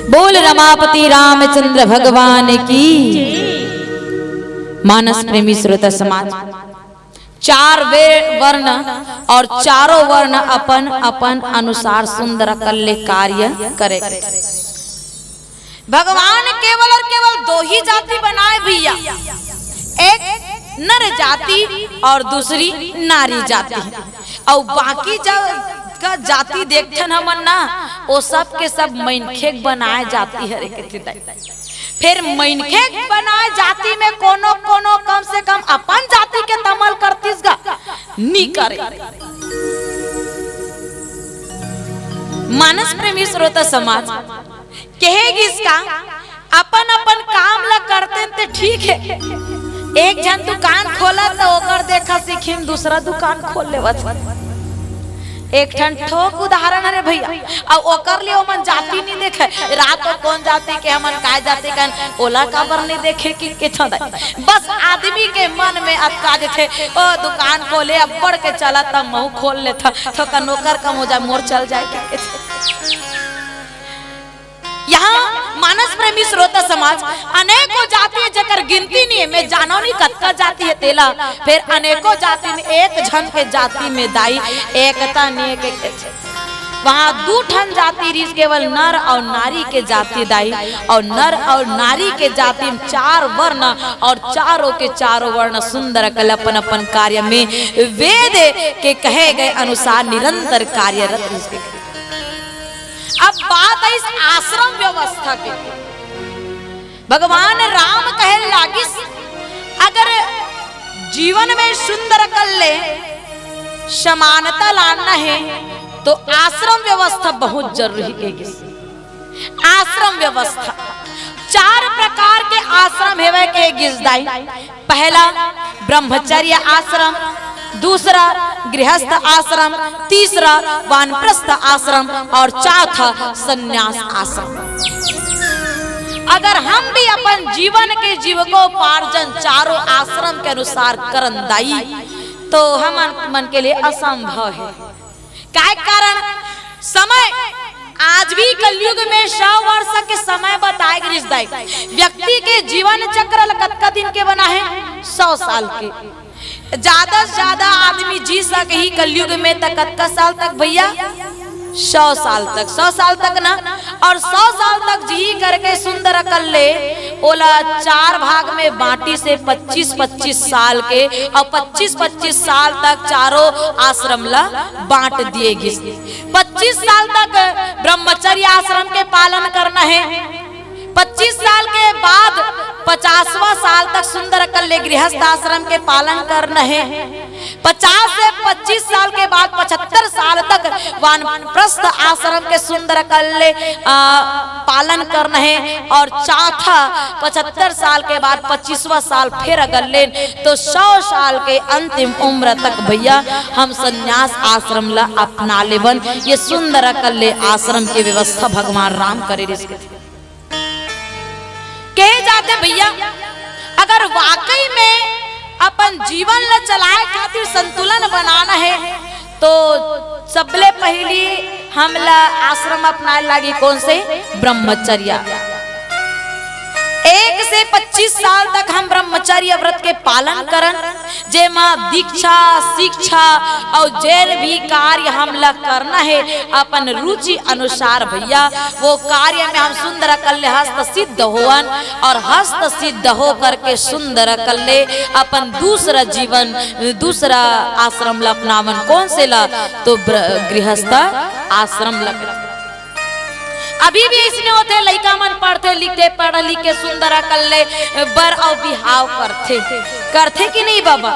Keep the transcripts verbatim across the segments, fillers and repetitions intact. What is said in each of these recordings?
बोल रमापति रामचंद्र भगवान की। मानस प्रेमी श्रोता समाज, चार वे वर्ण और चारों वर्ण अपन अपन अनुसार सुंदर अकन ले कार्य करे। भगवान केवल और केवल दो ही जाति बनाए भैया, एक नर जाति और दूसरी नारी जाति। और बाकी जब का जाति देखथन हमन ना, वो सब के सब मनखे बनाए जाति हरे कथे दाई। फिर मनखे बनाए जाति में कोनो कोनो कम से कम अपन जाति के तमल करतिस गा, नी करे। मानस प्रेमी श्रोता समाज, कहे गिस का, अपन अपन काम ला करते ते ठीक है। एक झन दुकान खोला तो ओकर देखा सीखिन दूसरा दुकान खोल लेवत। एक ठन ठोक उदाहरण हरे भैया, अउ ओकर लिए ओमन जाति नहीं देखे। रात को कौन जाति के हमन काय जाति कन, ओला काबर नहीं देखे कि किथों दाई। बस आदमी के मन में अटका देथे, ओ दुकान खोले अब्बड़ के चला त महू खोल लेथा, थोकन ओकर कम हो जाए, मोर चल जाए के। यहाँ मानस प्रेमी श्रोता समाज, अनेकों जाति है जेकर गिनती नहीं है, मैं जानो नहीं कतका जाति है तेला। फिर अनेकों जाति में एक झन के जाति में दाई एकता नहीं है के, के, के। वहाँ दू ठन जाति रिहिस, केवल नर और नारी के जाति दाई। और नर और नारी के जाति में चार वर्ण और चारों के चारों वर्ण सुंदर अकन अपन अपन कार्य में वेद के कहे गए अनुसार निरंतर कार्यरत रिहिस। अब बात आइस आश्रम व्यवस्था के। भगवान राम कहे लागिस, अगर जीवन में सुंदर अकन ले समानता लाना है तो आश्रम व्यवस्था बहुत जरूरी है। आश्रम व्यवस्था, चार प्रकार के आश्रम हेवय के गिस दाई। पहला ब्रह्मचर्य आश्रम, दूसरा गृहस्थ आश्रम, तीसरा वानप्रस्थ आश्रम और चौथा संन्यास आश्रम। अगर हम भी अपन जीवन के जीविकोपार्जन चारों आश्रम के अनुसार करन दाई, तो हमन मन के लिए असंभव है। काय कारण? समय। आज भी कलयुग में सौ वर्ष के समय बताए गिस दाई। व्यक्ति के जीवन चक्र ल कतका दिन के बना है? सौ साल के। ज्यादा से ज्यादा आदमी जी सकही कलयुग में त कतका साल तक भैया? सौ साल तक। सौ साल तक ना। और सौ साल तक जी करके सुंदर अकन ले ओला चार भाग में बांटिस हे, पच्चीस पच्चीस साल के, और पच्चीस पच्चीस साल तक चारों आश्रम ला बांट दिए गिस। पच्चीस साल तक ब्रह्मचर्य आश्रम के पालन करना है। पच्चीस साल के बाद पचासवां साल तक सुंदर अकन ले गृहस्थ आश्रम के पालन करना है। पचास से पच्चीस साल के बाद पचहत्तर साल तक वानप्रस्थ आश्रम के सुंदर अकन ले, आ, पालन करना है। और चौथा पचहत्तर साल के बाद पच्चीसवां साल फिर अगर लेन तो सौ साल के अंतिम उम्र तक भैया हम संन्यास आश्रम ला अपना लेबन। ये सुंदर अकन ले आश्रम के व्यवस्था भगवान राम करे रिहिस। कहे जाथे भैया, अगर वाकई में अपन जीवन ला चलाए खातिर संतुलन बनाना है तो सबले पहली हमला आश्रम अपनाए लागी। कौन से? ब्रह्मचर्य। एक से पच्चीस साल तक हम ब्रह्मचर्य व्रत के पालन करन, जेमा दीक्षा, शिक्षा और जेन भी कार्य हमला करना है अपन रुचि अनुसार भैया, वो कार्य में हम सुंदर अकन ले हस्त सिद्ध होवन और हस्त सिद्ध हो करके सुंदर अकन ले अपन दूसरा जीवन, दूसरा आश्रम ला अपनावन। कौन से ला? तो ब्र-, गृहस्थ आश्रम ला। अभी भी इसने होथे, लइका मन पढ़थे लिखथे, पढ़ लिख के सुंदर अकन ले बर अउ बिहाव करथे, करथे कि नहीं बाबा?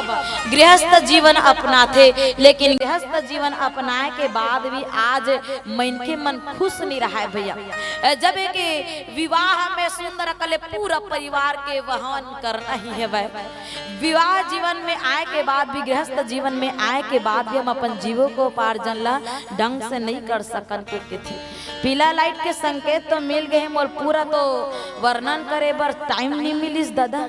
गृहस्थ जीवन अपनाथे, लेकिन गृहस्थ जीवन अपनाए के बाद भी आज मनखे मन खुश नहीं रहाय भैया। जब एक विवाह में सुंदर अकन ले पूरा परिवार के वहन करना ही है भाई। विवाह जीवन में आए के बाद भी, गृहस्थ जीवन में आए के बाद भी हम अपन जीविकोपार्जन ला ढंग से नहीं कर सकन के कथे। पीला लाइट के संकेत तो मिल गए, मोर पूरा तो वर्णन करे बर टाइम नहीं मिलिस दादा।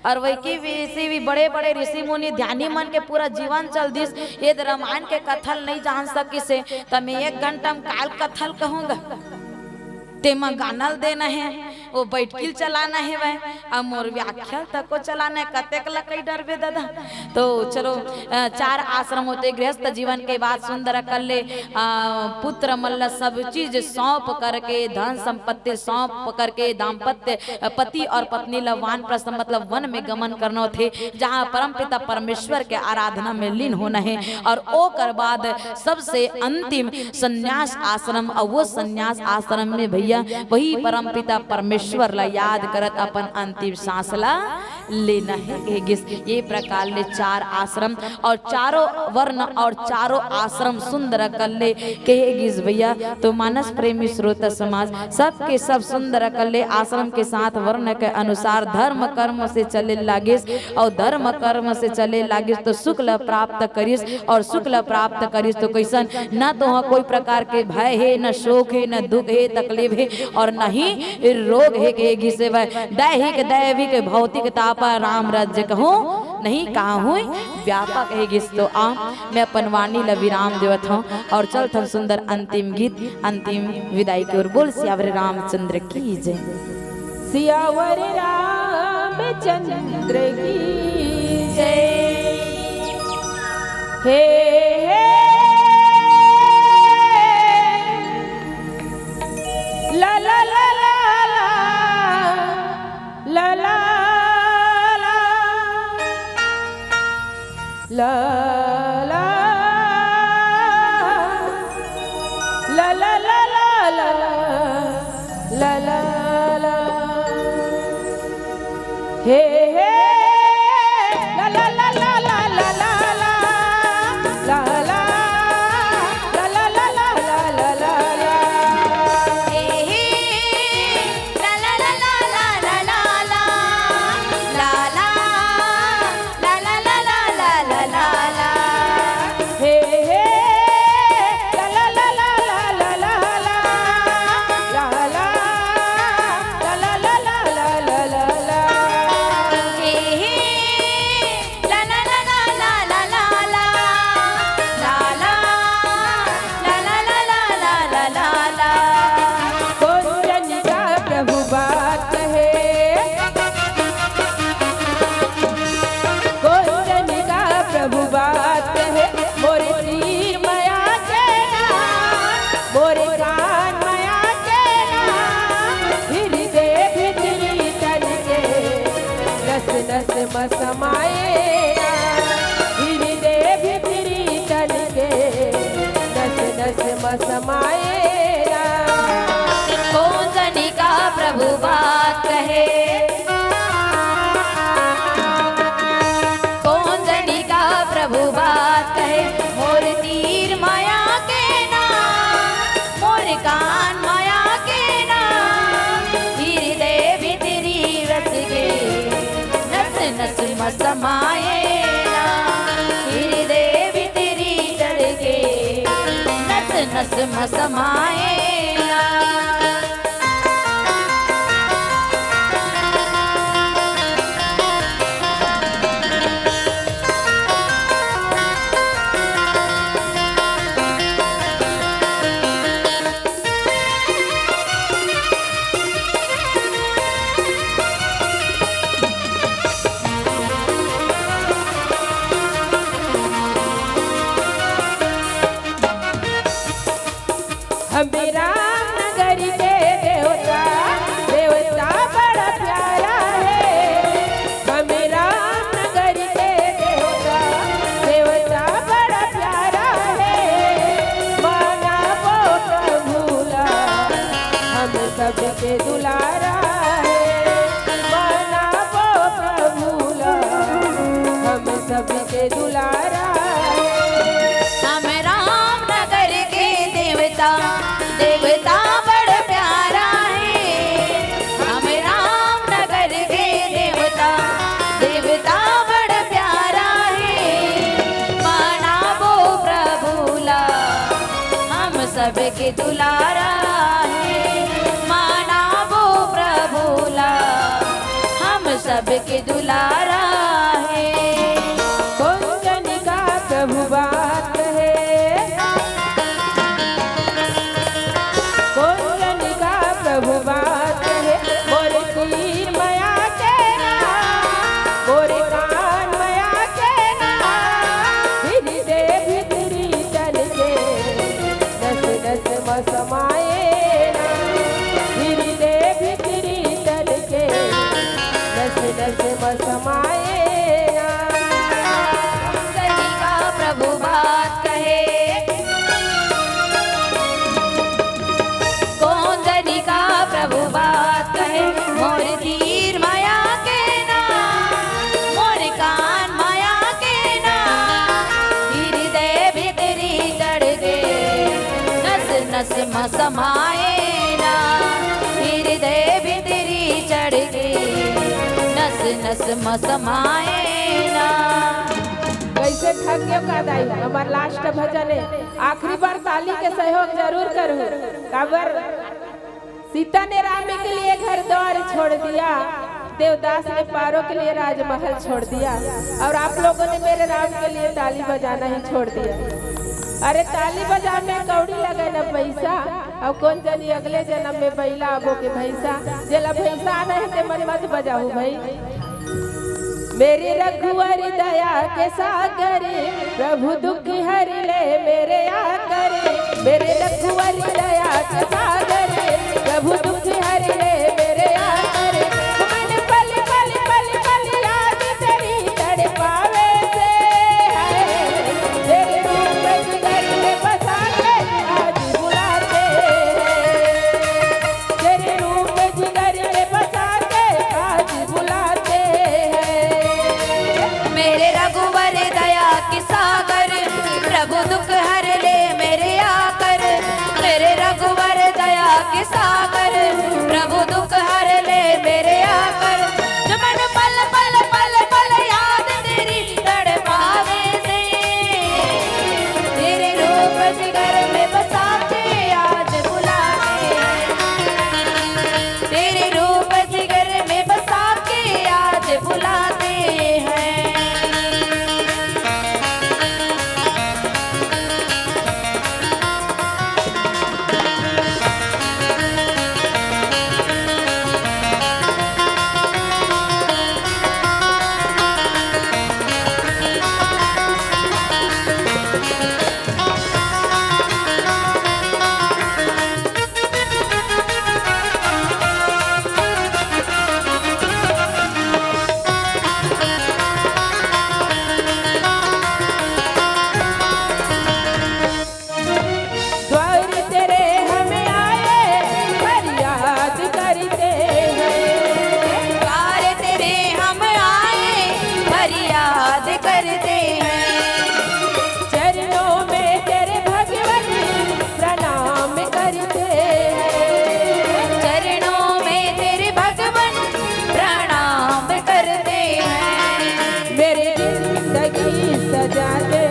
और वही की वैसे भी बड़े बड़े ऋषि मुनि ध्यानी मन के पूरा जीवन चल दिस, यदि रामायण के कथल नहीं जान सकिस हे, त मैं एक घंटा में काल कथल कहूँगा। तेमा गाना ल देना हे, वो बैठकी ल चलाना हे वह, अब मोर व्याख्या ल तको चलाना हे, कतेक ल कई डरबे दादा। तो चलो, अ, चार आश्रम होथे गृहस्थ जीवन के बाद सुंदर कर ले, अ, पुत्र मन ल सब चीज सौंप करके, धन संपत्ति सौंप करके, दाम्पत्य, अ, पति और पत्नी ल वानप्रस्थ मतलब वन में गमन करना होथे, जहाँ परमपिता परमेश्वर के आराधना में लीन होना हे। और ओकर बाद सबसे अंतिम संन्यास आश्रम, और वो संन्यास आश्रम में भैया वही परमपिता परमेश्वर ला याद करत अपन अंतिम सांस ला लेना हे, कहे गिस। ये प्रकार ले चार आश्रम और चारों वर्ण और चारों आश्रम सुंदर कर ले, कहे गिस भैया। तो मानस प्रेमी श्रोता समाज, सबके सब सुंदर कर ले आश्रम के साथ वर्ण के अनुसार धर्म कर्म से चले लागिस, और धर्म कर्म से चले लागिस तो सुख ल प्राप्त करिस, और सुख ल प्राप्त करिस तो कैसन, न तो वहाँ कोई प्रकार के भय हे, न शोक हे, न दुख हे, तकलीफ हे, और न ही रोग हे, कहे गिस हे वह। दैहिक दैविक भौतिक ताप राम राज्य कहूँ नहीं, कहाँ हुई व्यापक, कहे गिस। तो आ, मैं अपन वाणी ल विराम देवत हूँ और चलत हूँ सुंदर अंतिम गीत, अंतिम विदाई के ओर। बोल सियावर रामचंद्र की जय। सियावर रामचंद्र की जय। हे, हे, ला, ला, ला, ला, ला, ला, ला, ला। ला, ला, ला, ला, ला, ला, ला, ला, ला, ला। हे, हे, ला, ला, ला, ला, ला, ला, ला, ला, ला, ला। समाए ना, हृदय भितरी चढ़ के नस नस म समाए ना। कैसे थक गयो का दाई, हमार लास्ट भजन है। आखिरी बार ताली के सहयोग जरूर करू। काबर सीता ने राम के लिए घर द्वार छोड़ दिया, देवदास ने पारो के लिए राजमहल छोड़ दिया, और आप लोगों ने मेरे राम के लिए ताली बजाना ही छोड़ दिया। अरे ताली बजा में कौड़ी लगे न पैसा, और कौन जनी अगले जन्म में बैला आबो के भैंसा, जेला भैंसा आना है ते मन मत बजाऊ भाई। मेरे रघुवर दया के सागर, प्रभु दुख हर ले मेरे आकर। मेरे रघुवर दया के सागर, प्रभु दुख हर ले मेरे आकर। मन पल पल पल पल याद तेरी तड़पावे से है। तेरे रूप जिगर में बसा के आज बुलाते हैं। तेरे रूप जिगर में बसा के आज बुलाते हैं। मेरे रघुवर दया के सागर, प्रभु दुख हर ले मेरे आकर। मेरे रघुवर दया के सागर, प्रभु दुख हर ले मेरे आकर। जो मन पल पल पल पल याद तेरी तड़पावे से, तेरे रूप जिगर में बसा के आज बुलाते हैं। तेरे रूप जिगर में बसा के आज बुलाते हैं। द्वार तेरे हम आए, फरियाद करते हैं। द्वार तेरे हम आए, फरियाद करते हैं। चरणों में तेरे भगवन प्रणाम करते हैं। चरणों में तेरे भगवन प्रणाम करते हैं। मेरी जिंदगी सजा ले,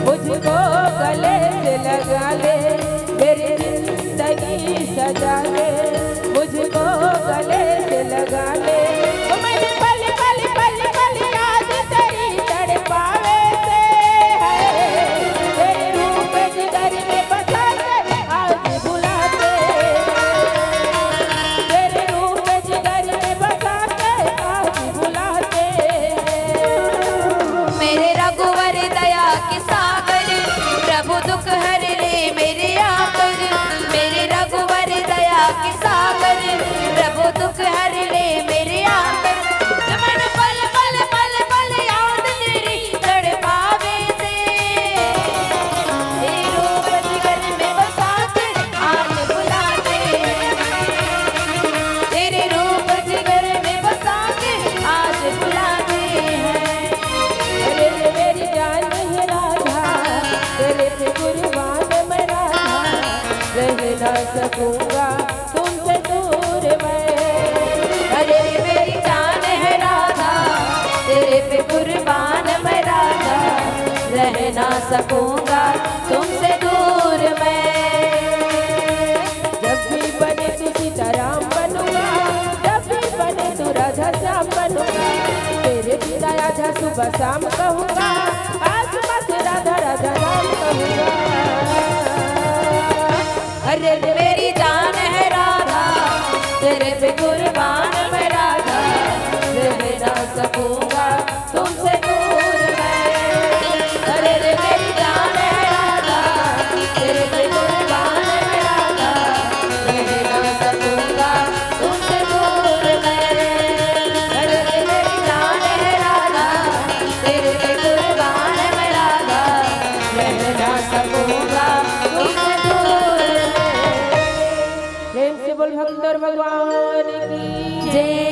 मुझको गले से लगा ले। मेरी जिंदगी सजा ले, मुझको गले से लगा ले। ओ मैंने पल पल पल पल याद तेरी तड़पावे से है। तेरे रूप जिगर में बसा के आज बुलाते हैं। तेरे रूप जिगर में बसा के आज बुलाते हैं। मेरे रघुवर दया के सागर, प्रभु दुख हर ले मेरे आकर। मेरे रघुवर दया के सागर, प्रभु दुख हर ले मेरे आकर। मन पल पल पल पल याद तेरी तड़पावे से। तेरे रूप जिगर में बसा के आज बुलाते हैं। तेरे रूप जिगर में बसा के आज बुलाते हैं। अरे मेरी जान है राधा, तेरे पे कुर्बान मैं राधा, रह ना सकूंगा तुमसे दूर मैं। अरे मेरी जान है राधा, तेरे पे कुर्बान मैं राधा, रह ना सकूंगा तुमसे दूर मैं। जब भी बने तू सीताराम बनूंगा, जब भी बने तू राधा श्याम बनूंगा। तेरे बिना आधा सुबह शाम कहूंगा, आज बस राधा राधा नाम कहूंगा। अरे मेरी जान है राधा, तेरे पे कुर्बान मैं राधा, रह ना सकूंगा तुमसे दूर मैं। अरे रे मेरी जान है राधा, तेरे पे कुर्बान मैं राधा, रह ना सकूंगा तुमसे दूर मैं। अरे रे मेरी जान है राधा, तेरे पे कुर्बान मैं राधा, रह ना सकूंगा तुमसे दूर मैं। प्रेम से बोल भक्तोर भगवान की जय।